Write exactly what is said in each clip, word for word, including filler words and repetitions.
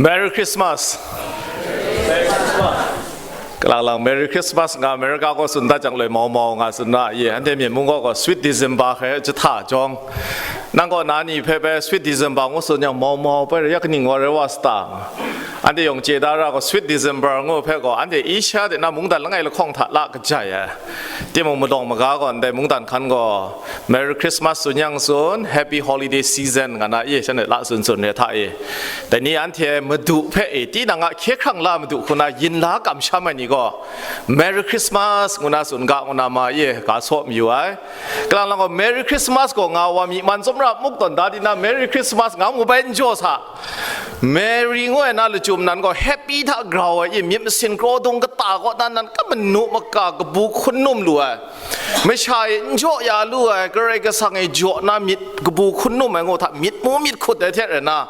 Merry Christmas. Kalang lang Merry Christmas nga America kaw tsun dat jang loi mau mau nga tsun na ye, anhte myen mung gaw gaw Sweet December hkrai jahta jawng, nang gaw na ni hpe bai Sweet December ngu tsun yang mau mau bai rai ya kaning wa rai wa sata nga. Anhte yawng chye da ra gaw Sweet December ngu hpe gaw anhte Asia de na mungdan langai lahkawng hta la kajai ai. Timung malawng maga gaw ndai mungdan hkan gaw Merry Christmas tsun yang tsun, Happy Holiday Season nga na ye, shanhte la tsun tsun re hta e. Dai ni anhte madu hpe e, tinang a hkye hkrang la madu hku na yin la kamsham ai ni gaw, Merry Christmas ngu na tsun ga ngu na ma ye, ga saw mayu ai. Kalang lang gaw, Merry Christmas gaw nga wa myi man tsawmra muk tawn da di na, Merry Christmas nga mu bai n jaw sa. Merry ngu ai na lachyum nan gaw, Happy hta grau ai, i myit masin kraw dung kata kaw nan nan, ka manu maka kabu hkun num lu ai. Masha e n jaw ya lu ai, Karai Kasang e jaw na myit kabu hkun num ai ngu hta, myit mu myit hkut ai hte rai na,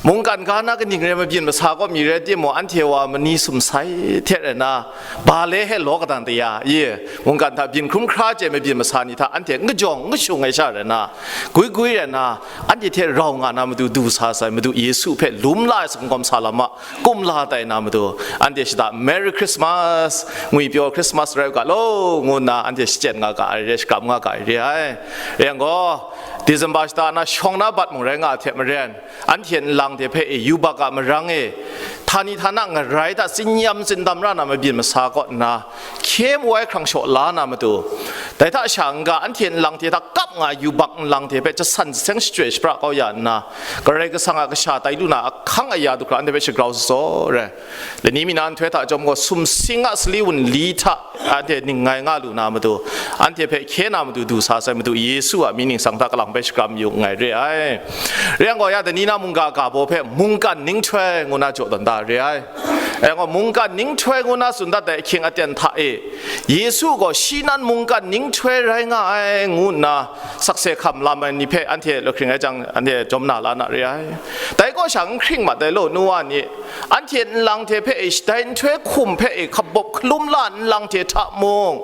mungkan ga na kaning rai mabyin masa kaw mi rai timung, anhte wa mani sumsai hte rai na, ba le he law kadang daya, ye, mungkan hta byin hkrum hkra chye mabyin masa ni hta anhte n kajawng n kashung ai sha rai na, gwi gwi rai na, anhte hte rau nga na matu du sa sai, Madu Yesu hpe lum la ai sakawm sa lam a, kumla tai na matu, anhte shada Merry Christmas, ngwipyaw Christmas rai u ga law, ngu nna anhte shachyen nga ga ai re, shakram nga ga ai re ai. Rai yang gaw, December shata na shawng na bat mung rai nga ai hte maren, anhte nlang hte hpe e yubak a marang e, htani htana ngarai hta tsinyam tsindam ra na mabyin masa kaw nna, hkye mu ai hkrang shaw la na matu, dai hta sha n-ga anhte nlang hte hta kap nga ai yubak nlang hte hpe jasan jaseng shachyoi shapra kau ya nna, Karai Kasang a kasha tai lu na ahkang aya du hkra anhte hpe shagrau tsawt re. Lani mi na nhtoi hta chyawm gaw, sumsing a sali wunli hta anhte ning ngai nga lu na matu, anhte hpe hkye na matu du sa sai Madu Yesu a mying ningsang hta kalang bai shakram yu nngai re ai. Rai yang gaw, ya dai ni na mungga ga baw hpe mungkan ninghtoi ngu na jaw tawn da re ai. Rai yang gaw, mungkan ninghtoi ngu na tsun dat ai ahkying aten hta e, Yesu gaw shi nan mungkan ninghtoi rai nga ai ngu nna sakse hkam lam ai ni hpe anhte lahkring ai jang, anhte jawm na la na re ai. Dai kaw sha n hkring mat ai law, nu wa ni, anhte nlang hte hpe e shadai nhtoi hkum hpe e hkabawp hkalum la nlang hte hta mung,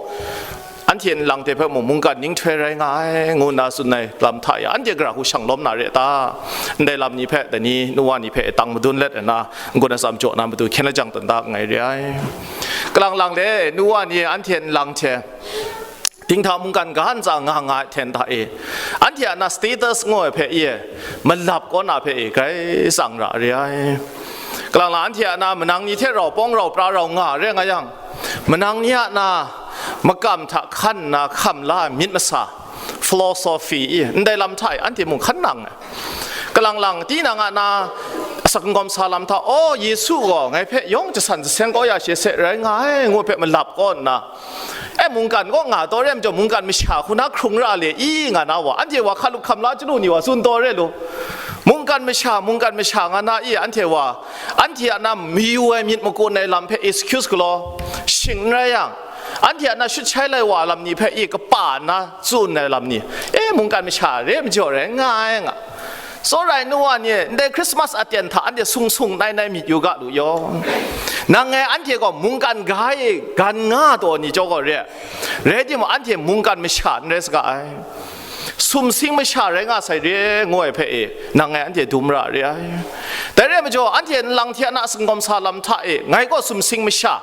anhte nlang hte hpe mung mungkan ninghtoi rai nga ai, ngu nna tsun ai lam hta e, anhte gara hku shang lawm na re ta? Ndai lam ni hpe dai ni nu wa ni hpe e tang madun let nna, n-gun atsam jaw na matu hkyen lajang tawn da nngai re ai. Kalang lang le, nu wa ni anhte nlang hte dinghta mungkan ga ntsa nga nga ai hten hta e, anhte a na status ngu ai hpe e, malap kaw na hpe e, grai tsang ra re ai. Kalang lang anhte a na manang ni hte rau pawng rau pra rau nga re nga yang, manang ni a na makam hta hkan nna hkam la ai myit masa, philosophy i, ndai lam hta e anhte mung hkan nang ai. Kalang lang, tinang a na asak n-gawm sa lam hta, "Aw, Yesu gaw ngai hpe yawng jasan jaseng kau ya she se rai nga ai," ngu hpe malap kaw nna, e, mungkan kaw nga taw re ai majaw, mungkan masha hku na hkrung ra le i, nga na wa, anhte wa hkalup hkam la chyalu ni wa tsun taw re lu. Mungkan masha, mungkan masha nga na i, anhte wa, anhte a na mayu ai myit makun ai lam hpe excuse galaw shing n rai yang, anhte a na shut shai lai wa lam ni hpe i kapa nna tsun ai lam ni, e, mungkan masha re majaw rai nga ai nga. Tsawra ai nu wa ni, ndai Christmas aten hta anhte sung sung nai nai myit yu ga lu yaw. Nang e anhte gaw mungkan ga e gan nga taw ni jaw gaw re, rai timung, anhte mungkan masha n rai saga ai. Sumsing masha rai nga sai re, ngu ai hpe e, nang e anhte dum ra re ai. Dai re ai majaw, anhte nlang hte a na singkawm sa lam hta e, ngai gaw sumsing masha,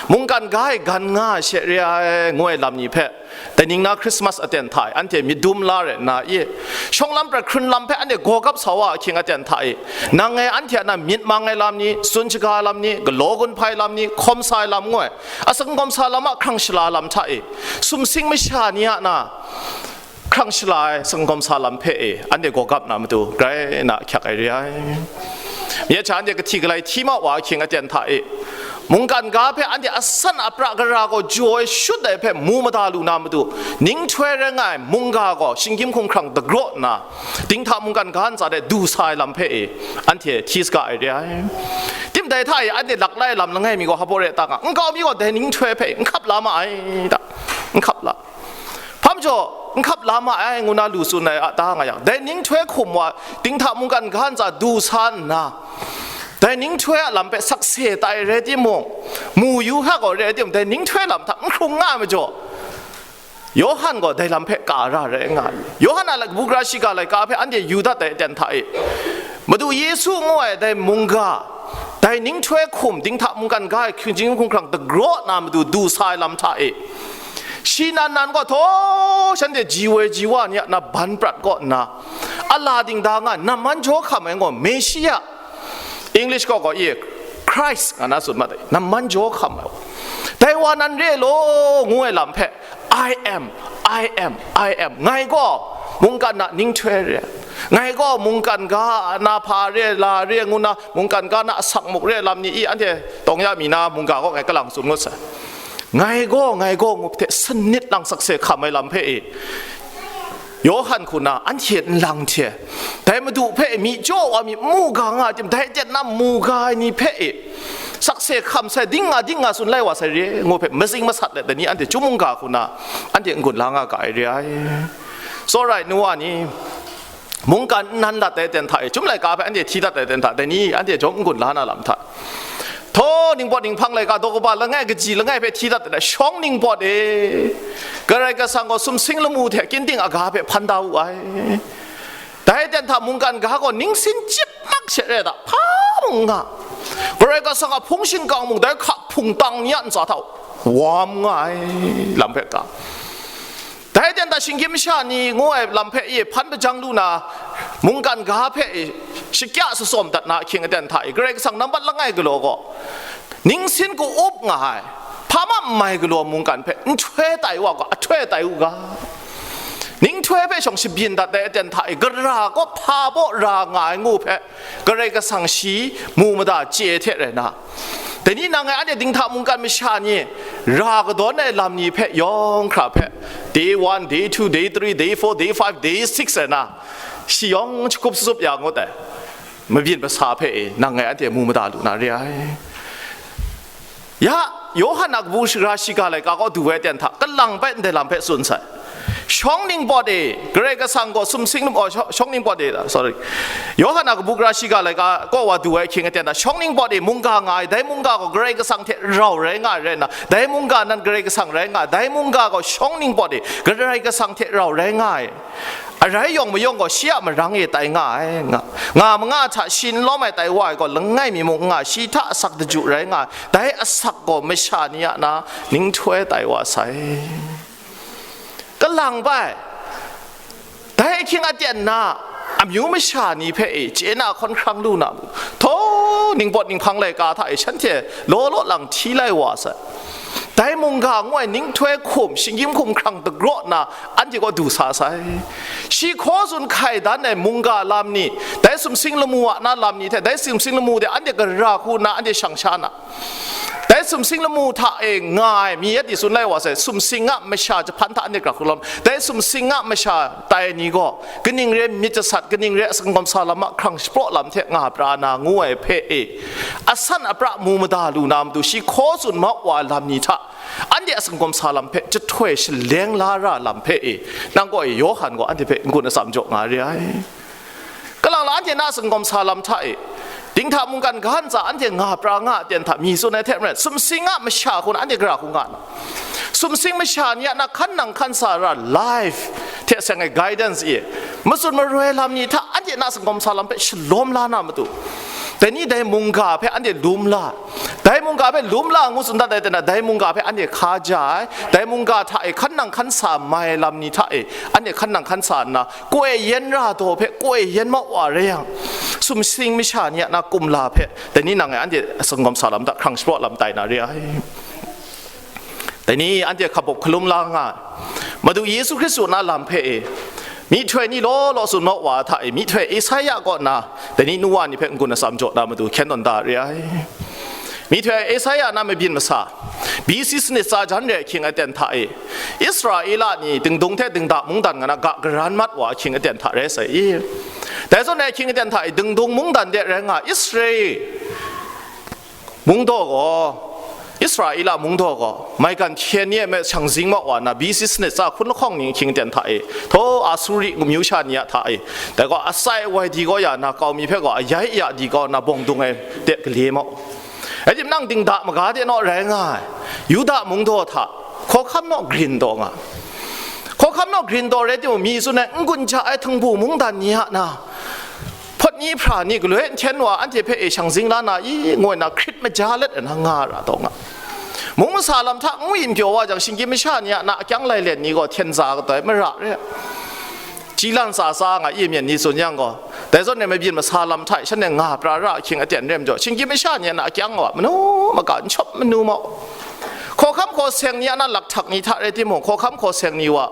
mungkan ga e gan nga ai she re ai, ngu ai lam ni hpe, dai ning na Christmas aten hta e, anhte myit dum la re nna e, shawng lam prat hkrun lam hpe anhte gawgap sa wa ahkying aten hta e, nang e anhte a na myit mang ai lam ni, tsun shaga ai lam ni, galaw gun hpai lam ni, hkawm sa ai lam ngu ai, a singkawm sa lam a hkrang shala lam hta e, sumsing masha ni a na, hkrang shala ai singkawm sa lam hpe e, anhte gawgap na matu, grai na ahkyak ai re ai. Mye hta anhte kahti galai hti ma wa ahkying aten hta e, mungkan ga hpe anhte asan apra gara gaw jaw ai shut ai hpe mu mada lu na matu, ninghtoi rai nga ai mungga gaw shinggyim hkumhkrang dagraw nna, dinghta mungkan ga ntsa de du sa ai lam hpe e, anhte hti saga ai re ai. Tim dai hta e anhte lak lai lam langai mi gaw hpa baw re ta nga, nkau mi gaw dai ninghtoi hpe n hkap la ma ai ta, n hkap la. Hpa majaw, n hkap la ma ai, ngu na lu tsun ai a ta nga yang, dai ninghtoi hkum wa, dinghta mungkan ga ntsa du sa nna, dai ninghtoi a lam hpe sakse tai rai timung, mu yu hka gaw rai timung, dai ninghtoi lam hta n hkrung nga ai majaw, Yawhan gaw dai lam hpe ka ra rai nga ai. Yawhan a kabu gara shiga laika hpe anhte yu dat ai aten hta e, Madu Yesu ngu ai dai mungga, dai ninghtoi hkum dinghta mungkan ga ai hkying hkum hkrang dagraw na matu du sa ai lam hta e, shi nan nan gaw htaw shanhte ji woi ji wa ni a na ban prat kaw nna, a la ding da nga, namman jaw hkam ai gaw Meshiya, English kaw gaw e, Christ nga na tsun mat ai, namman jaw hkam ai. Dai wa nan re law ngu ai lam hpe, I am, I am, I am. Ngai gaw mungkan na ninghtoi re ai. Ngai gaw mungkan ga na hpa re, la re, ngu na mungkan ga na asak muk re lam ni i, anhte tawng ya mi na mungga gaw ngai kalang tsun ngut sai. Ngai gaw, ngai gaw ngu hte sanit lang sakse hkam ai lam hpe e, Yawhan hku na anhte nlang hte, dai Madu hpe myi jaw wa mi mu ga nga ai tim, dai aten na mu ga ai ni hpe e, sakse hkam sai, ding nga, ding nga tsun lai wa sai re, ngu hpe mazing masat let dai ni anhte chyum mungga hku na anhte n-gun la nga ga ai re ai. Tsawra ai nu wa ni, mungkan nnan lat ai aten hta e, chyum laika hpe anhte hti dat ai aten hta, dai ni anhte jawm n-gun la na lam hta, htaw ningpawt ninghpang laika daw kaba langai kaji langai hpe hti dat ai, shawng ningpawt e, Karai Kasang gaw sumsing lamu hte kyin ting aga hpe hpan da wu ai. Dai aten hta mungkan ga gaw ningsin chyip mak she rai da, hpa mung nga, Karai Kasang a hpung shingkang mung dai hka hpung tang ni a ntsa hta wam nga ai lam hpe ga. Dai aten hta shinggyim masha ni ngu ai lam hpe e hpan hpajang lu na, mungkan ga hpe e shakya shatsawm dat na ahkying aten hta e, Karai Kasang nambat langai galaw gaw, ningsin ku up nga ai, hpa ma n mai galaw mungkan hpe nhtoi tai wa gaw, ahtoi tai u ga. Ninghtoi hpe shawng shabyin dat ai aten hta e, gara gaw hpa baw ra nga ai ngu hpe, Karai Kasang shi mu mada chye hte rai na, dai ni nang ngai anhte dinghta mungkan masha ni ra kadawn ai lam ni hpe yawng hkra hpe, day one, day two, day three, day four, day five, day six rai na, shi yawng shakup sasup ya ngut ai mabyin masa hpe e, nang ngai anhte mu mada lu na re ai. Ya, Yawhan a kabu shara shiga laika kaw du ai aten hta, kalang bai ndai lam hpe tsun sai. Shawng ningpawt e, Karai Kasang gaw sumsing lamu, oh, shaw-, shawng ningpawt e, sorry. Yawhan a kabu gara shiga laika kaw wa du ai ahkying aten hta, shawng ningpawt e mungga nga ai, dai mungga gaw Karai Kasang hte rau rai nga ai rai nna, dai mungga nan Karai Kasang rai nga ai, dai mungga gaw shawng ningpawt e Karai Kasang hte rau rai nga ai. Arai yawng mayawng gaw shi a marang e tai nga ai, nga, nga manga hta shi n lawm ai tai wa ai gaw, langai mi mung n nga, shi hta asak daju rai nga ai, dai asak gaw masha ni a na ninghtoi tai wa sai. Kalang bai, dai ahkying aten na amyu masha ni hpe e chye na hkawn hkrang lu na mu, htaw ningpawt ninghpang laika hta e shanhte law law lang hti lai wa sai. Dai mungga ngu ai ninghtoi hkum, shinggyim hkum hkrang dagraw nna, anhte kaw du sa sai. Shi hkaw tsun hkai dan ai mungga lam ni, dai sumsing lamu a na lam ni hte, dai sumsing lamu de anhte gara hku nna anhte shang sha na, dai sumsing lamu hta e nga ai mi yet ni tsun lai wa sai, sumsing a masha jahpan hta anhte gara hku lawm, dai sumsing a masha tai ni gaw, kaning re myit jasat, kaning re a sangawm sa lam a hkrang shapraw lam hte nga pra na ngu ai hpe e, asan apra mu mada lu na matu, shi hkaw tsun ma wa lam ni hta, anhte a sangawm sa lam hpe jahtoi shaleng la ra lam hpe e, nang gaw e Yawhan gaw anhte hpe n-gun atsam jaw nga re ai. Kalang la anhte na sangawm sa lam hta e, dinghta mungkan ga ntsa anhte nga pra nga a ten hta mi tsun ai hte maren, sumsing a masha hku na anhte gara hku nga na, sumsing masha ni a na hkan nang hkan sa ra life hte seng ai guidance e, matsun maroi lam ni hta anhte na sangawm sa lam hpe shalawm la na matu, dai ni dai mungga hpe anhte lum la, dai mungga hpe lum la ngu tsun dat ai ten na, dai mungga hpe anhte hka ja ai, dai mungga hta e hkan nang hkan sa mai lam ni hta e anhte hkan nang hkan sa nna, koi yen ra daw hpe koi yen ma wa rai yang, sumsing masha ni a na kumla hpe dai ni nang e anhte sangawm sa lam hta hkrang shapraw lam tai na re ai. Dai ni anhte hkabawk hkalum la nga ai. Madu Yesu Hkristu na lam hpe e, myihtoi ni law law tsun ma wa hta e, myihtoi Esaia kaw na, dai ni nu wa ni hpe n-gun atsam jaw na matu hkyen tawn da re ai. Myihtoi Esaia na mabyin masa, B C sanit tsa jan re ahkying aten hta e, Israela ni dingdung hte dingda mungdan nga na ga garan mat wa ahkying aten hta rai sai i? Dai zawn e ahkying aten hta e, dingdung mungdan de rai nga Israel mungdaw gaw, Israela mungdaw gaw, maigan hkyen ni e me shang zing ma wa na, B C sanit tsa hkun lahkawng ni ahkying aten hta e, htaw Asuri myu sha ni a hta e, dai gaw atsai wai di kau ya na, kau mi hpe gaw ayai aya di kau na, bawng dung ai de gale mau. Rai timung, dingda maga de naw rai nga ai, Yuda mungdaw hta, hkawhkam naw grin taw nga, hkawhkam naw grin taw rai timung, mi tsun ai n-gun ja ai htingbu mungdan ni a na, hpawt ni hpra ni galoi n hten wa, anhte hpe e shang zing la na i, ngu na hkrit maja let ai na nga ra taw nga. Mung masa lam hta n ngwi n pyaw wa jang, shinggyim masha ni a na akyang lailen ni gaw hten za kata ai mara re. Ji lan tsa tsa nga i, myen ni tsun yang gaw, dai zawn e mabyin masa lam hta e shanhte nga pra ra ahkying aten rem jaw, shinggyim masha ni a na akyang wa manu maka n shawp manu mau. Hkawhkam hkaw seng ni a na lakhtak ni hta rai timung, hkawhkam hkaw seng ni wa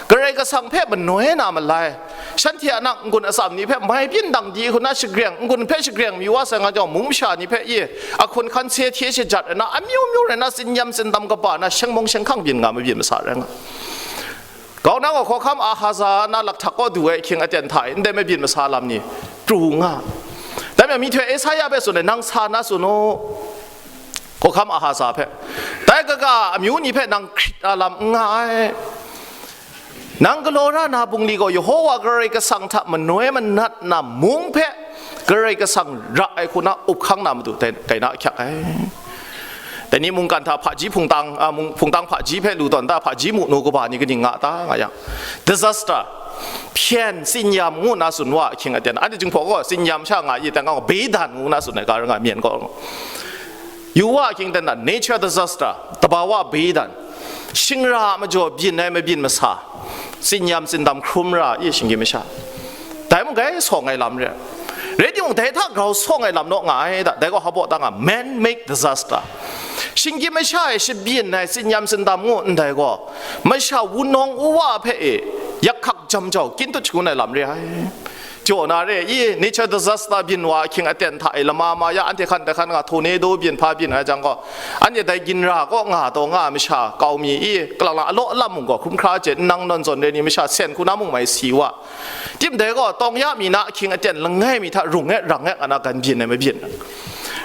Karai Kasang hpe manoi na malai, shanhte a na n-gun atsam ni hpe mai byin dang di hku na shagreng, n-gun hpe shagreng mi wa sai nga jawng, mung masha ni hpe i, ahkun hkan se hte shajat ai na, amyu myu rai na, tsinyam tsindam kaba na, shengmawng shengkang byin nga mabyin masa rai nga. Kau na gaw hkawhkam Ahaza na lakhtak kaw du ai ahkying aten hta e, ndai mabyin masa lam ni pru nga. Dai majaw, myihtoi Esaia hpe tsun ai, nang sa na tsun u, hkawhkam Ahaza hpe. Dai kaga amyu ni hpe nang hkrit na lam n nga ai. Nang galaw ra na bungli gaw, Yehowa Karai Kasang hta manoi manat na mung hpe Karai Kasang ra ai hku na up hkang na matu tai, tai na ahkyak ai. Dai ni mungkan hta hpaji hpungtang, a, mung-, hpungtang hpaji hpe lu tawn ta, hpaji mu nu kaba ni kaning nga ta, nga yang, disaster, hpyen, tsinyam ngu na tsun wa ahkying aten, anhte Jinghpaw gaw tsinyam sha nga i, tang gaw beidan ngu na tsun ai ga rai nga, myen gaw. Yu wa ahkying aten, nature disaster, tabawa beidan, shingra a majaw byin ai mabyin masa, tsinyam tsindam hkrum ra i, shinggyim masha. Dai mung gai sawng ai lam re. Rai timung, dai hta grau sawng ai lam naw nga ai da, dai gaw hpa baw ta nga, man-made disaster. Shinggyim masha e shabyin ai tsinyam tsindam ngu ndai gaw, masha wunawng uwa hpe e yak hkak jam jau kyin tut shangun ai lam re ai. Jaw na re i, nature disaster byin wa ahkying aten hta e lama ma ya, anhte hkan hta hkan nga tornado byin hpa byin ai jang gaw, anhte dai ginra kaw nga taw nga ai masha kau mi i, kalang lang alaw alam mung gaw hkrum hkra chye, nang nawn zawn re ni masha sen hku na mung mai si wa. Tim dai gaw, tawng ya mi na ahkying aten langai mi hta rung e rang e nga na gan byin ai mabyin.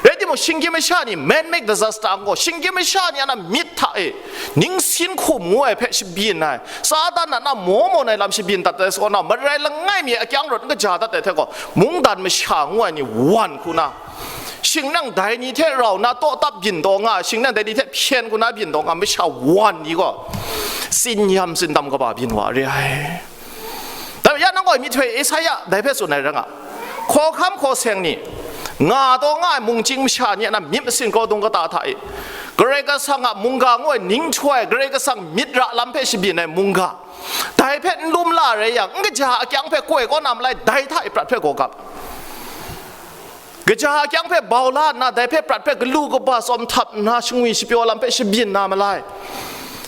Rai timung, shinggyim masha ni man-made disaster ang gaw, shinggyim masha ni a na myit hta e ningsin hkum ngu ai hpe shabyin ai, Satan a na maw mawn ai lam shabyin dat ai sa kaw na, marai langai mi akyang rawt n kaja dat ai hte gaw, mungdan masha ngu ai ni wan hku na, shing nang dai ni hte rau na taw tap byin taw nga, shing nang dai ni hte hpyen hku na byin taw nga, masha wan ni gaw tsinyam tsindam kaba byin wa re ai. Dai ya nang gaw myihtoi Esaia dai hpe tsun ai rai nga, hkawhkam hkaw seng ni, nga taw nga ai mungchying masha ni a na myit masin kraw dung kata hta e, Karai Kasang a mungga ngu ai ninghtoi, Karai Kasang myit ra lam hpe shabyin ai mungga, dai hpe n lum la rai yang, n kaja akyang hpe koi kaw na malai, dai hta e prat hpe gaw gap. Kaja akyang hpe bau la nna, dai hpe prat hpe galu kaba tsawm htap nna, shangwi shapyaw lam hpe shabyin na malai,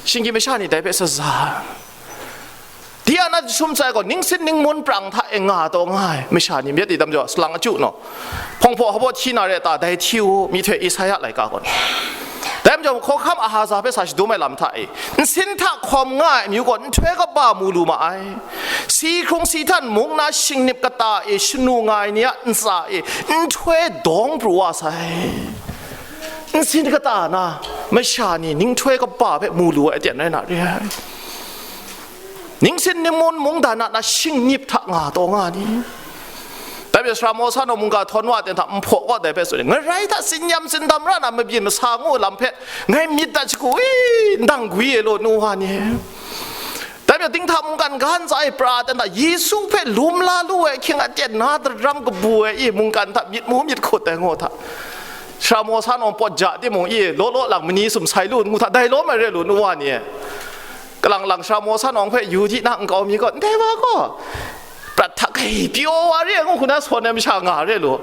shinggyim masha ni dai hpe saza. Di a na jahtum tsai gaw, ningsin ningmun prang hta e nga taw nga ai masha ni myit i tam jaw, salang achyu naw, hpawng hpaw hpaw hti na re ta, dai hti u, myihtoi Esaia laika gaw. Dai majaw, hkawhkam Ahaza hpe sa shadum ai lam hta e, nsin hta hkawm nga ai amyu gaw nhtoi kaba mu lu ma ai. Si hkrung si htan mung na shingnip kata e shanu nga ai ni a ntsa e nhtoi dawng pru wa sai. Nsin kata na masha ni ninghtoi kaba hpe mu lu ai aten rai na re ai. Ningsin ningmun mungdan a na shingnip hta nga taw nga ni? Dai majaw, sara maw sa naw mungga htawn wa ten hta nhpaw kaw dai hpe tsun, ngarai hta tsinyam tsindam ra na mabyin masa ngu lam hpe ngai myit dat shagu i, ndang gwi e law nu wa ni? Dai majaw, dinghta mungkan ga ntsa e pra ten hta, Yesu hpe lum la lu ai ahkying aten na daram kabu ai i, mungkan hta myit mu myit hkut ai ngu hta, sara maw sa naw pawt ja timung i, law law lang mani sum sai lu ngu hta, dai lawm ai re lu nu wa ni? Kalang lang sara maw sa nawng hpe yu di na nkau mi gaw, ndai wa gaw prat hta kai pyaw wa re ngu hku na sawn ai masha nga re lu.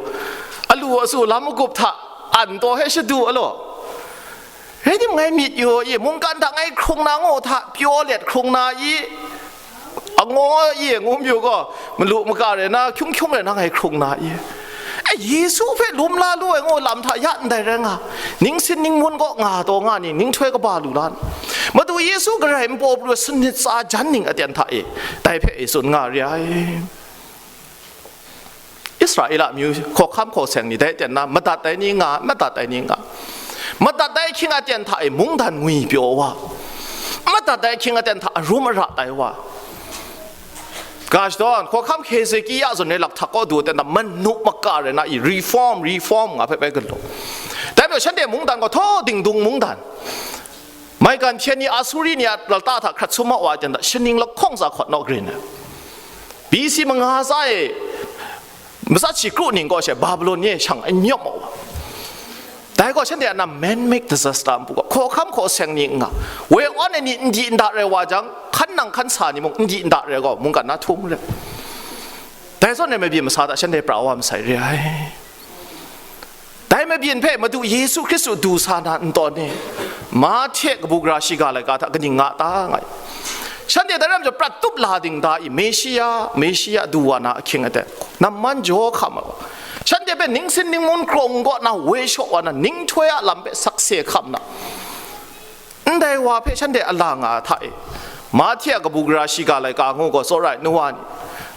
Alu asu lam magup hta an taw hpe shadu a law. Rai tim, ngai myit yu i, mungkan hta ngai hkrung na ngu hta pyaw let hkrung na i, angaw i, ngu myu gaw, malu maka rai na, hkyung hkyung rai na ngai hkrung na i. E, Yesu hpe lum la lu ai ngu lam hta ya ndai rai nga, ningsin ningmun kaw nga taw nga ni, ninghtoi kaba lu la na. Madu Yesu garai npaw pru ai sanit tsa jan ning aten hta e, dai hpe e tsun nga re ai. Israela amyu hkawhkam hkaw seng ni dai aten na, madat ai ni nga, madat ai ni nga. Madat ai ahkying aten hta e mungdan ngwi pyaw wa, madat ai ahkying aten hta arum ara tai wa. Ga shadawn, hkawhkam Hezekia zawn e lakhtak kaw du ten hta, manu maka rai na i, reform, reform nga hpe bai galaw. Dai majaw, shanhte mungdan gaw htaw dingdung mungdan, maigan hpyen ni, Asuri ni a lata hta hkrat sum ma wa ten hta, shaning lahkawng tsa hkawt naw grin ai. B C manga tsa e, matsat shi kru ning gaw she Babilon ni e shang n yawm maw wa. Dai gaw shanhte a na man-made disaster npu gaw, hkawhkam hkaw seng ni n nga, woi awn ai ni n di n da rai wa jang, hkan nang hkan sa ni mung n di n da rai gaw, mungkan na htum re. Dai zawn e mabyin masa hta shanhte pra wa masai re ai. Dai mabyin hpe Madu Yesu Hkristu du sa na n tawn ni? Mahte kabu gara shiga laika hta kaning nga ta nga ai? Shanhte dai ram jaw prat tup la ding da i, Meshia, Meshia du wa na ahkying aten, namman jaw hkam ai wa, shanhte hpe ningsin ningmun krawng kaw na woi shaw wa na, ninghtoi a lam hpe sakse hkam na, ndai wa hpe shanhte a la nga hta e, Mahte a kabu gara shiga laika ngu gaw tsawra ai nu wa ni,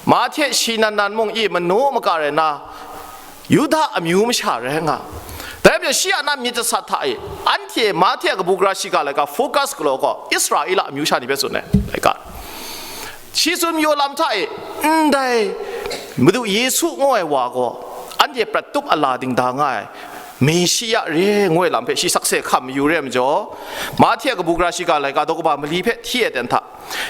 Mahte shi nan nan mung i manu maka rai na, Yuda amyu masha rai nga. Dai majaw shi a na myit jasat hta e, anhte Mahte a kabu gara shiga laika focus galaw gaw Israela amyu sha ni hpe tsun ai laika. Shi tsun mayu lam hta e, ndai Madu Yesu ngu ai wa gaw anhte prat tup a la ding da nga ai Meshia re ngu ai lam hpe shi sakse hkam mayu re ai majaw, Mahte a kabu gara shiga laika daw kaba mali hpe hti ai ten hta,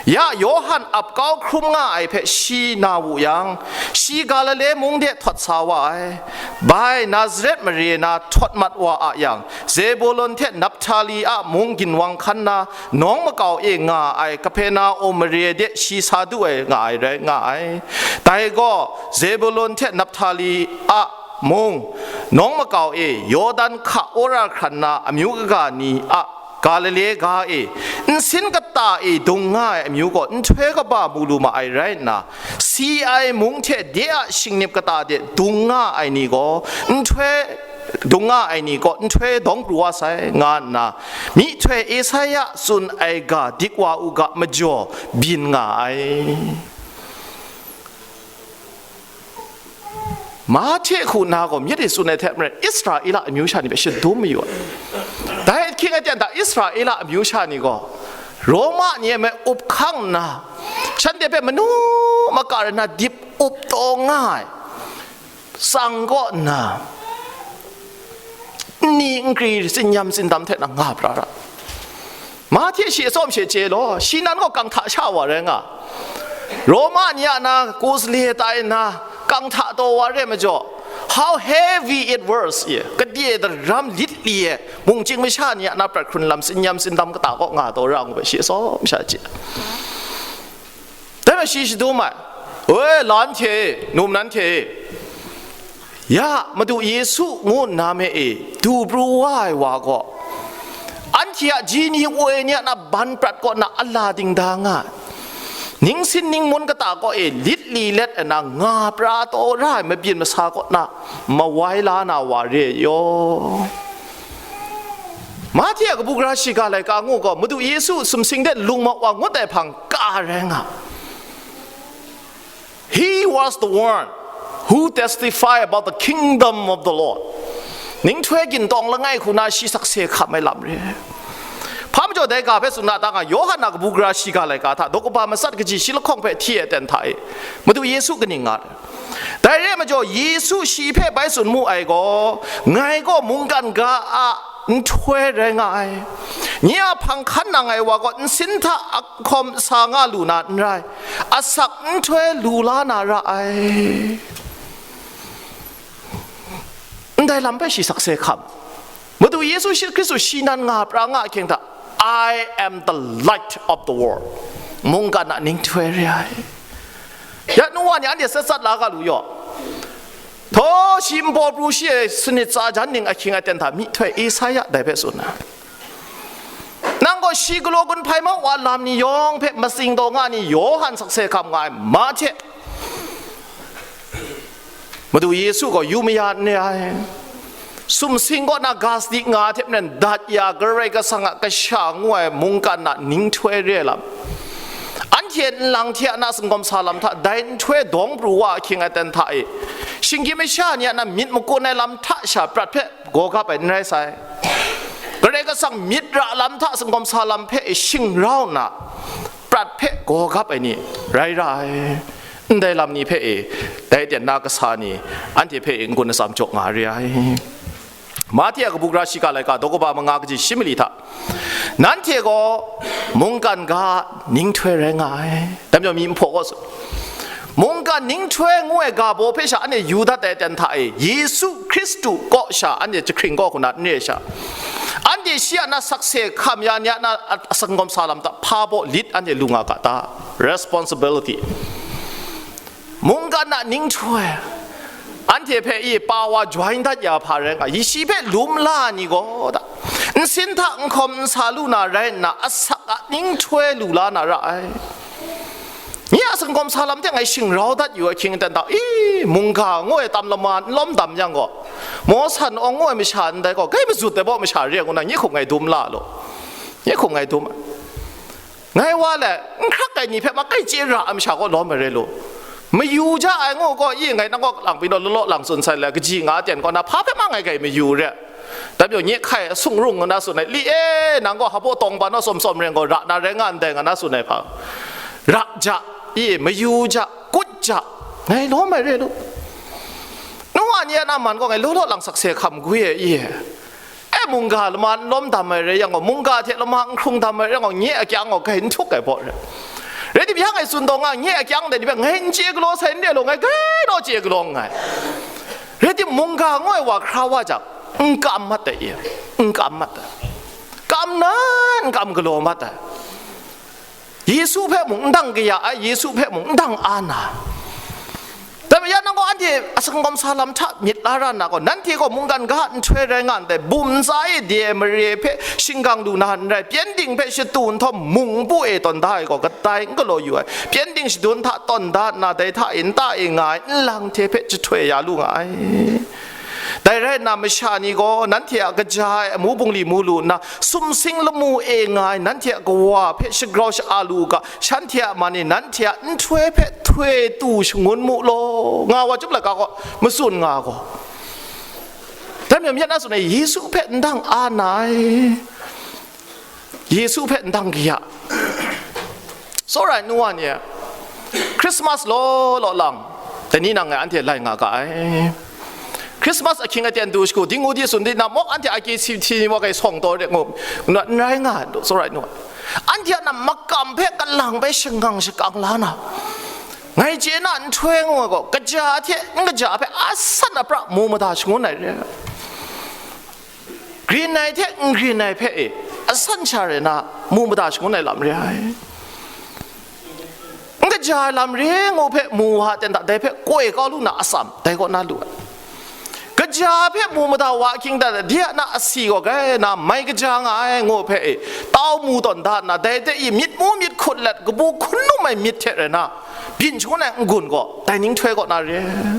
ya Yawhan ap kau hkrum nga ai hpe shi na wu yang, shi Galile mung de htawt sa wa ai. Bai Nazaret mare na htawt mat wa a yang, Zebulun hte Naphtali a mung ginwang hkan na nawng makau e nga ai Kapernaum mare de shi sa du ai nga ai rai nga ai. Dai gaw Zebulun hte Naphtali a mung, nawng makau e Yawdan hka wora hkran na amyu kaga ni a Galile ga e, nsin kata e dung nga ai amyu gaw nhtoi kaba mu lu ma ai rai nna, si ai mung hte de a shingnip kata de dung nga ai ni gaw nhtoi, dung nga ai ni gaw nhtoi dawng pru wa sai, nga nna myihtoi Esaia tsun ai ga dik wa u ga majaw byin nga ai. Mahte hku na gaw myit e tsun ai hte maren, Israela amyu sha ni hpe shadum mayu ai. Dai ahkying aten hta Israela amyu sha ni gaw Roma ni e me up hkang nna, shanhte hpe manu maka rai na dip up taw nga ai, tsang kaw nna, nni nkri tsinyam tsindam hte nang nga pra ra. Mahte shi atsawm she chye law, shi nan gaw kang hta sha wa rai nga. Roma ni a na kusle tai nna, kang hta taw wa re majaw, how heavy it was, ye, kadye daram lit li e, mungchying masha ni a na prat hkrun lam, tsinyam tsindam kata kaw nga taw ra ngu ai, shi atsawm sha chye. Dai majaw shi shadum ai, "Oi, la hte e, num nan hte e, ya, Madu Yesu ngu nna me e, du pru wa ai wa gaw, anhte a ji ni woi ni a na ban prat kaw na a la ding da nga ai. Ningsin ningmun kata kaw e lit li let ai na nga pra taw ra ai mabyin masa kaw na mawai la na wa re yaw." Mahte a kabu gara shiga laika ngu gaw, Madu Yesu sumsing de lung mak wa ngut ai hpang ka rai nga. He was the one who testify about the kingdom of the Lord. Ninghtoi gin tawng langai hku na shi sakse hkam ai lam re. Hpa majaw dai ga hpe tsun na ta nga, Yawhan a kabu gara shiga laika hta daw kaba matsat kaji shi lahkawng hpe hti ai aten hta e, Madu Yesu kaning nga ai? Dai re ai majaw, Yesu shi hpe bai tsun mu ai gaw, ngai gaw mungkan ga a nhtoi rai nga ai. Nye a hpang hkan nang ai wa gaw nsin hta ahkawm sa nga lu na n rai, asak nhtoi lu la na ra ai. Ndai lam hpe shi sakse hkam. Madu Yesu shi Hkristu shi nan nga pra nga ahkying hta, "I am the light of the world." Mungkan a ninghtoi re ai. Ya nu wa ni anhte sat sat la ga lu yaw. Htaw shi npaw pru shi e sanit tsa jan ning ahkying aten hta myihtoi Esaia dai hpe tsun ai. Nang gaw shi galaw gun hpai mau wa lam ni yawng hpe matsing taw nga ni Yawhan sakse hkam nga ai, Mahte. Madu Yesu gaw yu maya n re ai. Sumsing kaw na ga sadi nga ai hte maren, dat ya Karai Kasang a kasha ngu ai mungkan a ninghtoi re ai lam, anhte nlang hte a na singawm sa lam hta dai nhtoi dawng pru wa ahkying aten hta e, shinggyim masha ni a na myit makun ai lam hta sha prat hpe gaw gap ai n rai sai. Karai Kasang myit ra lam hta singawm sa lam hpe shingrau nna, prat hpe gaw gap ai ni rai ra ai. Ndai lam ni hpe e, dai aten na kasa ni, anhte hpe e n-gun atsam jaw nga re ai. Mahte a kabu gara shiga laika daw kaba manga kaji shi mali hta, nanhte gaw mungkan ga ninghtoi rai nga ai. Dai majaw myi nhpaw gaw tsun, Mungkan ninghtoi ngu ai ga baw hpe sha anhte yu dat ai aten hta e, Yesu Hkristu kaw sha anhte jahkring kaw hku na n re sha, anhte shi a na sakse hkam ya ni a na a-, asangkawm sa lam hta hpa baw lit anhte lu nga ga ta? Responsibility. Mungkan a ninghtoi, anhte hpe i pa wa join dat ya hpa rai nga, yi shi hpe lum la ni gaw da, nsin hta nhkawm nsa lu na rai nna, asak a ninghtoi lu la na ra ai. Nye a singkawm sa lam hte ngai shingrau dat yu ai hkying aten hta, i, mungga ngu ai tam lama n lawm dam yang gaw, mawsan awng ngu ai masha ndai gaw, gai mazut ai baw masha re ngu na, nye hkum ngai dum la law. Nye hkum ngai dum ai. Ngai wa le, n hkrak ai ni hpe ma kai chye ra ai masha kaw lawm ai re lu. Mayu ja ai ngu gaw, i, ngai nang kaw lang pyi naw, law law lang tsun sai le, kaji nga aten kaw na, hpa hpe ma ngai gai mayu re. Dai majaw, nye hkai a sung rung nga na tsun ai, li e, nang gaw hpa baw tawng pa naw tsawm tsawm reng gaw, ra na rai nga ndai nga na tsun ai hpa, ra ja, i, mayu ja, kut ja, ngai lawm ai re lu. Nu wa ni a na man gaw ngai law law lang sakse hkam gwi e, i, e, mungga lama n lawm dam ai rai yang gaw, mungga hte lama n hkrung dam ai rai yang gaw, nye akyang gaw gai n htuk ai baw re. Rai tim, ya ngai tsun taw nga, nye akyang dai ni hpe ngai n chye galaw sai n re law, ngai gai naw chye galaw nngai. Rai tim, mungga ngu ai wa hkra wa jang, n kam mat ai, i, n kam mat ai. Kam na, n kam galaw mat ai. Yesu hpe mung n dang kaya ai, Yesu hpe mung n dang a na. Dai majaw, nang gaw anhte a singkawm sa lam hta myit la ra nna gaw, nanhte gaw mungkan ga nhtoi rai nga ndai, bum ntsa e de ai mare hpe shingkang lu na n rai, pyengdin hpe shatu nhtawm mung npu e tawn da ai gaw, kadai n galaw yu ai, pyengdin shadun hta tawn da nna, dai hta e nta e nga ai nlang hte hpe jahtoi ya lu nga ai. Dai rai nna, masha ni gaw nanhte a kaja ai amu bungli mu lu nna, sumsing lamu e nga ai nanhte a kawa hpe shagrau sha-a lu u ga, shanhte a man e nanhte a nhtoi hpe htoi tu shangun mu law, nga wa chyum laika gaw matsun nga gaw. Dai majaw, myit na tsun ai, Yesu hpe n dang a na ai. Yesu hpe n dang kaya. Tsawra ai nu wa ni e, Christmas law law lang, dai ni nang ngai anhte lai nga ga ai. Christmas ahkying aten du shagu, dingngu di tsun di na mawk, anhte a kyi si hti ni wa kai sawng taw re ngu, n rai nga, tsawra ai nu wa. Anhte a na makam hpe kalang bai shangang shakang la na, ngai chye na nhtoi ngu ai gaw, kaja hte n kaja hpe asan apra mu mada shangun ai re. Grin ai hte n grin ai hpe e, asan sha rai na, mu mada shangun ai lam re ai. N kaja ai lam re ngu hpe mu wa ten hta, dai hpe koi kau lu na atsam, dai kaw na lu ai. Kaja hpe mu mada wa ahkying hta, de a na asi gaw gai na mai kaja nga ai ngu hpe e, tau mu tawn da nna, dai hte i myit mu myit hkut let, kabu hkun lum ai myit hte rai na, byin shangun ai n-gun gaw, dai ninghtoi kaw na re ai.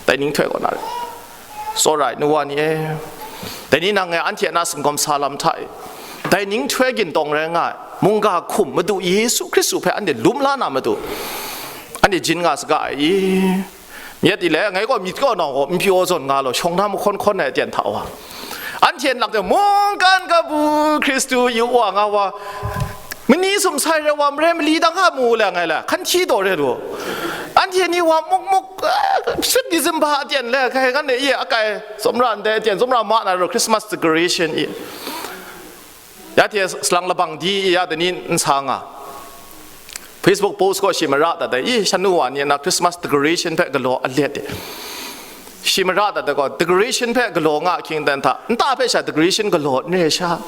Dai ninghtoi kaw na re ai. Tsawra ai nu wa ni e, dai ni nang ngai anhte a na singkawm sa lam hta e, dai ninghtoi gintawng rai nga ai, mungga hkum Madu Yesu Hkristu hpe anhte lum la na matu, anhte jin nga saga ai i? Myit i le, ngai gaw myit kaw nau gaw n pyaw zawn nga law, shawng na mahkawn hkawn ai aten hta wa, anhte nlang hte mungkan kabu Hkristu yu wa nga wa, mani sumsai rai wa, marai mali dang a mu le ngai le, hkan hti taw re lu. Anhte ni wa muk muk, eh, sut di zimba aten le, kai ngan e, i, akai, tsawmra ndai aten, tsawmra ma na ru, Christmas decoration i. Ya hte salang labang di i, ya dai ni n sa nga. Facebook post gaw shi mara dat ai, i, shan nu wa ni na Christmas decoration hpe galaw a let e. Shi mara dat ai gaw, decoration hpe galaw nga ahkying dan hta, nta hpe sha decoration galaw n re sha.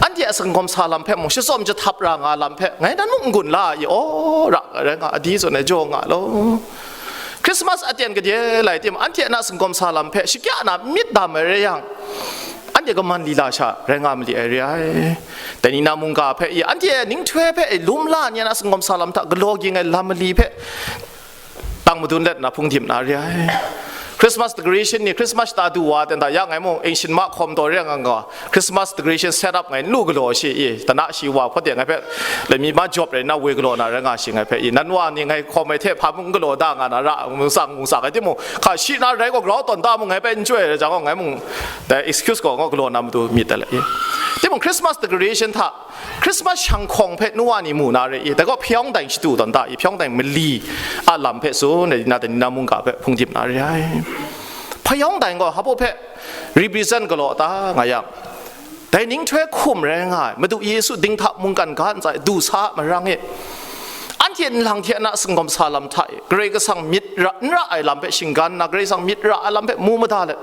Anhte a singkawm sa lam hpe mung, shatsawm jahtap ra nga lam hpe, ngai nan mung n-gun la ai, aw, ra rai nga, adi zawn ai jaw nga law. Christmas aten gade lai tim, anhte a na singkawm sa lam hpe shakya na myit dam ai rai yang, anhte kaman lila sha rai nga mali ai re ai. Dai ni na mungga hpe i, anhte ninghtoi hpe i, lum la ni a na singkawm sa lam hta galaw ging ai lam mali hpe, tang madun let na hpung dim na re ai. Christmas decoration ni, Christmas shata du wa ten hta, ya ngai mung ancient ma hkawm taw re nga nga, Christmas decoration set up ngai n lu galaw shi i, tana shi wa hpawt de ngai hpe, lami ma jawp rai nna woi galaw na rai nga shi ngai hpe i, nan wa ni ngai hkawm ai hte hpa mung n galaw da nga na ra, mung tsang mung tsang ai timung, hka shi na rai gaw grau tawn da mung ngai hpe n chyoi ai rai jang gaw, ngai mung dai excuse gaw ngaw galaw na matu myit ai le i. Timung Christmas decoration hta, Christmas shang hkawng hpe nu wa ni mu na re i, dai gaw hpyawng dai shatu tawn da i, hpyawng dai mali a lam hpe tsun ai, na dai ni na mungga hpe hpung dim na re ai. Hpyawng dai gaw hpa baw hpe represent galaw ta nga yang, dai ninghtoi hkum rai nga ai, Madu Yesu dinghta mungkan ga ntsa e du sa a marang e. Anhte nlang hte na singawm sa lam hta e, Karai Kasang myit ra, n ra ai lam hpe shinggan nna, Karai Kasang myit ra ai lam hpe mu mada let,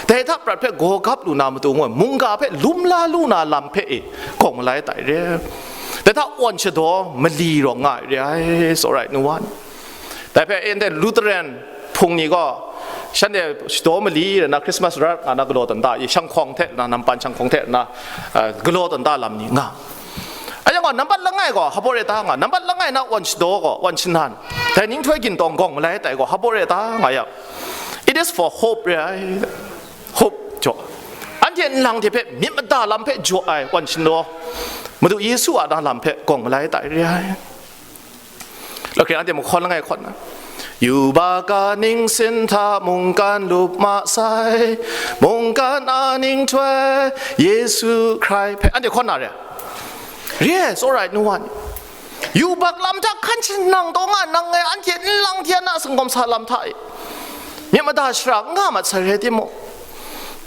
dai hta prat hpe gawgap lu na matu ngu ai, mungga hpe lum la lu na lam hpe e, gawng malai tai re. Dai hta awn shadaw mali rawng nga ai re ai, tsawra ai nu wa ni. Dai hpe anhte Lutheran hpung ni gaw, shanhte shadaw mali re na Christmas rat nga na galaw tawn da i, shanghkawng hte na, nampan shanghkawng hte na, ah, galaw tawn da lam ni nga. Aja gaw, nambat langai gaw, hapawre ta nga, nambat langai na awn shadaw gaw, awn shanan, dai ninghtoi gintawng gawng malai tai gaw, hapawre ta nga ya. It is for hope re ai. Hope jaw. Anhte nlang hte hpe myit mada lam hpe jaw ai awn shadaw, Madu Yesu a na lam hpe gawng malai tai re ai. Lahkring anhte mahkawn langai hkawn na, yubak a ningsin hta mungkan lup ma sai, mungkan a ninghtoi Yesu Hkrai hpe, anhte hkawn na re? Re, it's alright, nu wa ni. Yubak lam hta hkan shanang taw nga nang ngai, anhte nlang hte na singawm sa lam hta e, myit mada shara n nga mat sai rai timung,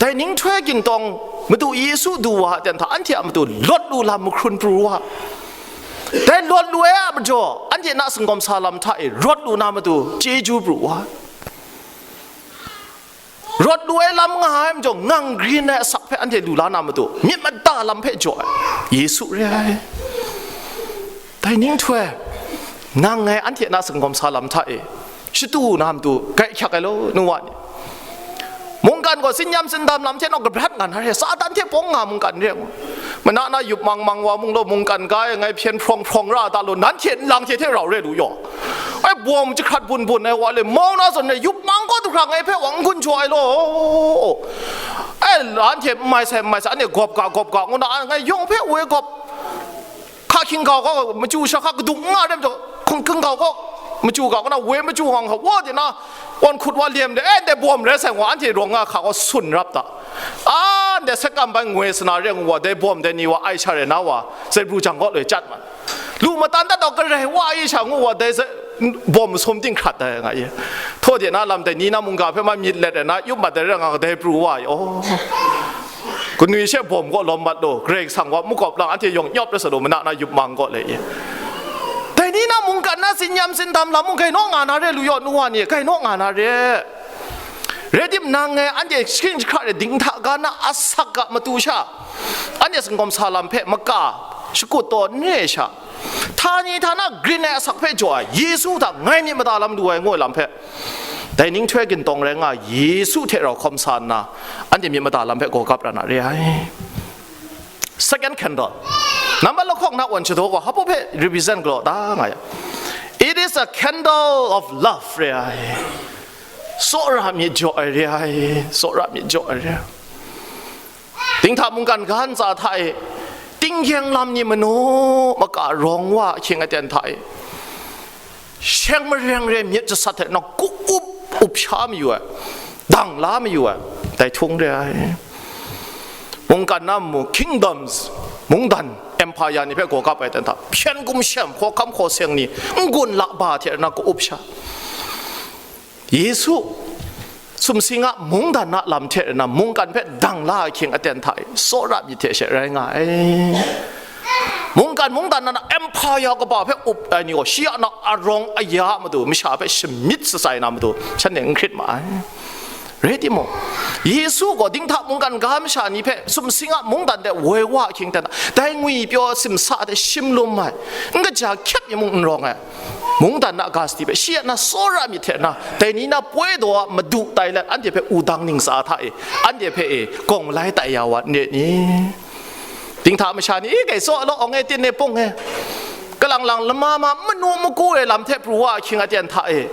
dai ninghtoi gintawng Madu Yesu du wa a ten hta, anhte a matu lawt lu lam mahkrun pru wa. Dai lawt lu ai a majaw, anhte na singawm sa lam hta e rawt lu na matu chyeju pru wa. Rawt lu ai lam nga ai majaw, ngang grin ai asak hpe anhte lu la na matu, myit mada lam hpe jaw ai Yesu re ai. Dai ninghtoi, nang ngai anhte na singawm sa lam hta e shatu na matu, gai hkyak ai law, nu wa ni. Mungkan gaw tsin yam tsin dam lam hte naw kabrat nga na re, Satan hte pawng nga mungkan re ngu. Mana na yup mang mang wa mung law, mungkan ga e ngai hpyen hprawng hprawng ra ta law, nanhte nlang hte hte rau re lu yaw. Ai, bawm jahkrat bun bun ai wa le, mau na zawn re, yup mang gaw du hkra ngai hpe wa n gun jaw ai law. Ai, anhte n mai sai, n mai sai, anhte gawp ga, gawp ga, ngu na, ngai yawng hpe woi gawp. Hka hkying kau gaw, machyu sha hka kaduk n nga re majaw, hkung hkying kau gaw, machyu ga gaw na, woi machyu hkang hka, wa de na, wan hkut wa lem de, eh, ndai bawm rai sai ngu, anhte rawng nga hka gaw sun rap ta. A, ndai sekam bai ngoi sana re ngu wa, dai bawm dai ni wa ai sha re na wa, zaibru jang kaw loi chyat ma. Lu matan dat daw karai wa ai sha ngu wa, dai za-, bawm masum ting hkrat ai nga ye. Htaw de na lam dai ni na mungga hpe ma myit let ai na, yup mat ai re nga, dai pru wa ai, aw. Kanwi she bawm kaw lawm mat law, Karai Kasang wa makawp lang, anhte yawng nyawp rai sa law, mana na yup mang kaw le ye. Dai ni na mungkan na tsin yam tsin dam lam mung, gai naw nga na re lu yaw, nu wa ni, gai naw nga na re. Rai tim nang ngai, anhte shing jahkra re ding hta ga na asak ga matu sha, anhte singawm sa lam hpe maka shakut taw n re ai sha, htani htana grin ai asak hpe jaw ai, Yesu hta ngai myit mada lam lu ai ngu ai lam hpe, dai ninghtoi gintawng rai nga, Yesu hte rau hkawm sa nna, anhte myit mada lam hpe gaw gap ra na re ai. Second candle. Nambat lahkawng na wan shadaw gaw, hpa hpe represent galaw ta nga ya? It is a candle of love, re ai. Tsawra myit jaw ai, re ai. Tsawra myit jaw ai, re ai. Dinghta mungkan ga ntsa hta e, tinggyeng lam ni manu maka rawng wa ahkying aten hta e, sheng mareng re myit jasat hte na ku-up up sha mayu ai, dang la mayu ai, dai htung re ai. Mungkan na mu kingdoms, mungdan, empire ni hpe gaw kap ai ten hta, hpyen gumshem, hkawhkam hkaw seng ni, n-gun lakba hte na ku-up sha. Yesu sumsing a mungdan a lam hte rana mungkan hpe dang la ai hkying aten hta e, tsawra myit hte she rai nga ai. Mungkan mungdan na empire kaba hpe up ai ni gaw, shi a na arawng aya a matu masha hpe shamyit shatsai na matu, shanhte n hkrit ma ai. Rai timung, Yesu gaw dinghta mungkan ga masha ni hpe sumsing a mungdan de woi wa ahkying ten hta, dai ngwipyaw simsa de shim lum ai, n kaja hkyep mi mung n rawng ai. Mungdan na ga sadi hpe shi a na tsawra myit hte na, dai ni na poi daw a madu tai let, anhte hpe wudang ningsa hta e, anhte hpe e, gawng malai tai ya wa n re ni? Dinghta masha ni, i, gai tsaw law, awng e, tin e, pung e, kalang lang lama ma manu magu e lam hte pru wa ahkying aten hta e,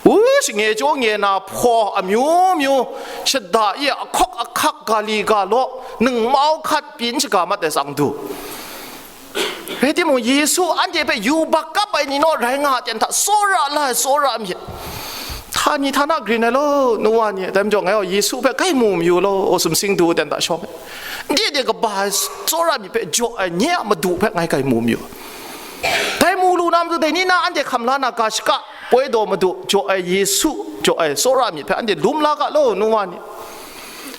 u, shange chyaw nge na hpaw amyu myu, shada e, ahkawk ahkak, ga li ga law, ningmau hkat pyi n shaga mat ai tsang du. Rai timung, Yesu anhte hpe yubak kap ai ni naw rai nga ai ten hta, tsawra la ai tsawra myit. Htani htana grin ai law, nu wa ni, dai majaw ngai gaw Yesu hpe kai mu mayu law, sumsing du ten hta shawng ai. Ndai de kaba ai tsawra myit hpe jaw ai nye a madu hpe ngai kai mu mayu. Dai mu lu na matu dai ni na anhte hkam la na ga shaka, poi daw madu, jaw ai Yesu, jaw ai tsawra myit hpe anhte lum la ga law, nu wa ni.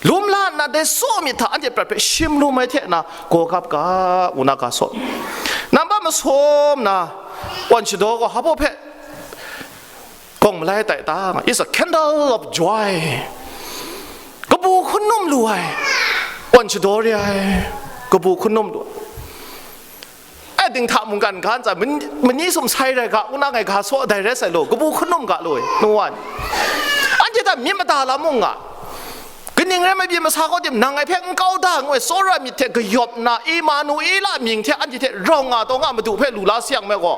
Lum la nna dai tsaw myit hta anhte prat hpe shim lum ai hte na, gaw gap ga, ngu na ga saw. Nambat masum na, Wan shadaw gaw hpa hpe kawng malai tai ta nga, is a candle of joy. Kabu hkun num lu ai, wan shadaw re ai, kabu hkun num lu ai. Ai dinghta mungkan ga ntsa, mani sum sai rai ga, ngu na ngai ga saw dai rai sai law, kabu hkun num ga law, nu wa ni. Anhte hta myit mada lam mung nga. Kaning rai nme, byin masa gaw tim nang ngai hpe n kau da ngu ai, tsawra myit hte kayawp nna, Emanuela mying hte anhte hte rau nga taw nga Madu hpe lu la sayang me gaw,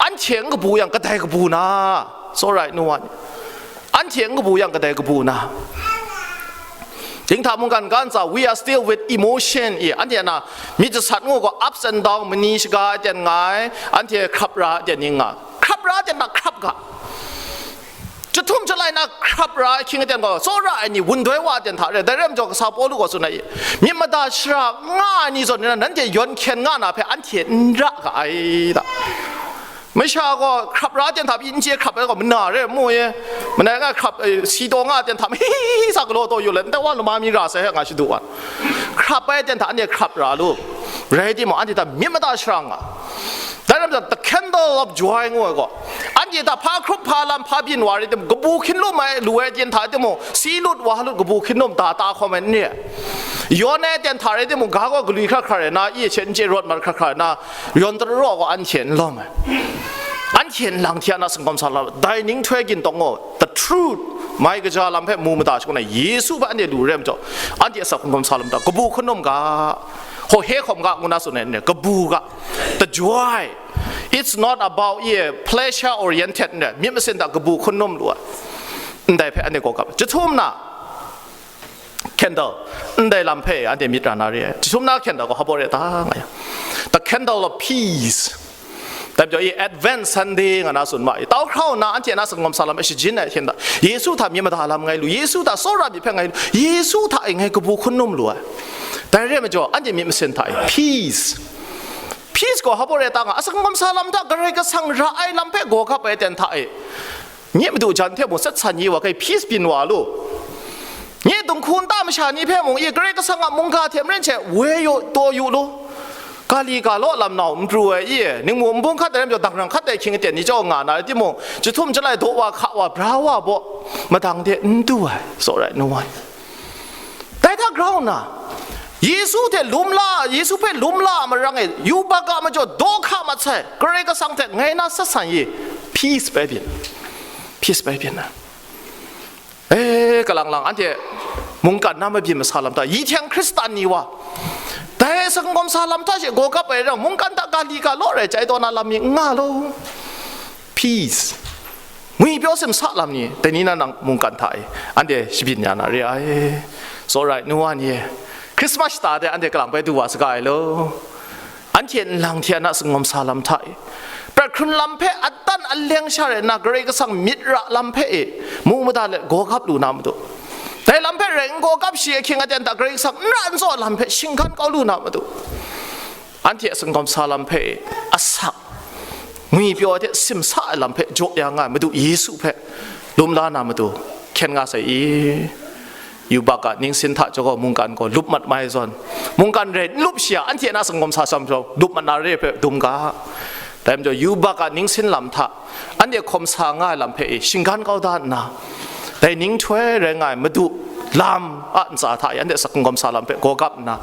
anhte n kabu yang kadai kabu na? Tsawra ai nu wa ni, anhte n kabu yang kadai kabu na? Dinghta mungkan ga ntsa, we are still with emotion i, anhte na myit jasat ngu gaw ups and down, mani shaga ai ten nga ai, anhte hkrap ra ai ten ning nga, hkrap ra ai ten na hkrap ga. Jahtum jalai na hkrap ra ai hkying aten gaw, tsawra ai ni wundoi wa aten hta re. Dai rai majaw, kasa Pawlu gaw tsun ai, myit mada shara nga ai ni zawn ni na, nanhte yawn hkyen nga na hpe anhte n ra ga ai ta. Masha gaw hkrap ra aten hta pyi n chye hkrap ai gaw mana re, mu e. Manai nga hkrap, eh, si taw nga aten hta hi hi hi sa galaw taw yu let, ndai wa lama mi ra sai nga shadu wa. Hkrap ai aten hta anhte hkrap ra lu. Rai timung, anhte hta myit mada shara nga. Dai ram jang, the candle of joy ngu ai gaw, anhte hta hpa hkrup hpa lam hpa byin wa rai tim, kabu hkyin lu mai lu ai ten hta timung, si lut wa lut kabu hkyin lum da ta hkawm ai n re ai. Yawn ai ten hta rai timung, ga gaw galwi hkra hkra rai na, i hte n chye rawt mat hkra hkra rai na, yawn tara raw gaw anhte n lawm ai. Anhte nlang hte a na singkawm sa lam, dai ninghtoi gin tawng gaw, the truth, mai kaja lam hpe mu mada shakun ai Yesu hpe anhte lu rai majaw, anhte a sa hkungkam sa lam ta, kabu hkun num ga, hkaw he hkawm ga ngu na tsun ai n re, kabu ga, the joy. It's not about, yeah, pleasure oriented n re, myit masin hta kabu hkun num lu ai. Ndai hpe anhte gaw gap. Jahtum na candle, ndai lam hpe anhte myit ra na re ai. Jahtum na candle gaw hpa baw re ta nga yang, the candle of peace. Dai majaw, i Advent Sunday nga na tsun ma i, tau hkrau nna anhte na singkawm sa lam e shajin ai hte nna, Yesu hta myit mada lam ngai lu, Yesu hta tsawra myit hpe ngai lu, Yesu hta e ngai kabu hkun num lu ai. Dai re ai majaw, anhte myit masin hta e peace. Peace gaw hpa baw re ta nga, a singkawm sa lam hta Karai Kasang ra ai lam hpe gaw gap ai ten hta e, nye madu jan hte mung sat san yi wa kai, peace byin wa lu. Nye dinghku nta masha ni hpe mung i, Karai Kasang a mungga hte maren she woi yu, taw yu lu. Ga li ga law lam nau n pru ai i, ningmu nbung hkat ai ram jaw, dangrang hkat ai hkying aten ni chyawm nga na rai timung, jahtum jalai daw wa hka wa, bra wa baw, madang de n du ai, tsawra ai nu wa ni. Dai hta grau nna, Yesu hte lum la, Yesu hpe lum la marang e, yubak a majaw daw hka mat sai, Karai Kasang hte ngai na sat san yi, peace bai byin, peace bai byin na. E, kalang lang, anhte mungkan na mabyin masa lam hta, yi htyang Hkristan ni wa, dai singkawm sa lam hta she gaw gap ai rang, mungkan hta ga li ga law rai chyai taw na lam mi n nga law. Peace. Ngwi pyaw simsa lam ni, dai ni na nang mungkan hta e, anhte shabyin ya na re ai. Tsawra ai nu wa ni e, Christmas shata de anhte kalang bai du wa saga ai law. Anhte nlang hte a na singawm sa lam hta e, prat hkrun lam hpe atan aleng sha rai nna, Karai Kasang myit ra lam hpe e, mu mada let gaw gap lu na matu. Dai lam hpe rai n gaw gap shi ahkying aten hta Karai Kasang n ra n tsaw lam hpe shinggan kau lu na matu. Anhte a singawm sa lam hpe e, asak, ngwi pyaw ai hte simsa ai lam hpe jaw ya nga ai Madu Yesu hpe lum la na matu hkyen nga sai i? Yubak a ningsin hta jaw gaw mungkan gaw lup mat mai zawn, mungkan rai n lup shi a, anhte na singawm sa sam jaw lup mat na re hpe dum ga. Dai majaw, yubak a ningsin lam hta anhte hkawm sa nga ai lam hpe e shinggan kau da nna, dai ninghtoi rai nga ai Madu lam a ntsa hta e anhte asak hkungkam sa lam hpe gaw gap nna,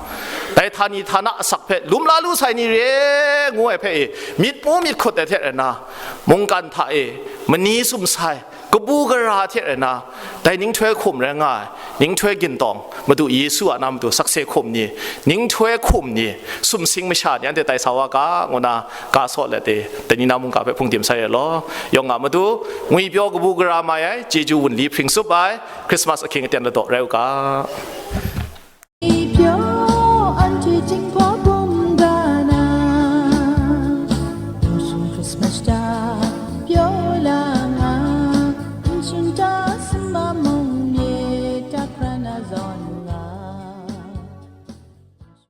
dai htani htana asak hpe lum la lu sai ni re ngu ai hpe e, myit mu myit hkut ai hte rai nna, mungkan hta e mani sum sai, kabu gara hte rai nna, dai ninghtoi hkum rai nga ai, ninghtoi gintawng, Madu Yesu a na matu sakse hkum ni, ninghtoi hkum ni, sumsing masha ni anhte tai sa wa ga, ngu na ga saw let e, dai ni na mungga hpe hpungdim sai ai law. Yawng a matu, ngwi pyaw kabu gara mai ai, chyeju wunli hpring tsup ai, Christmas ahkying aten ladaw rai u ga.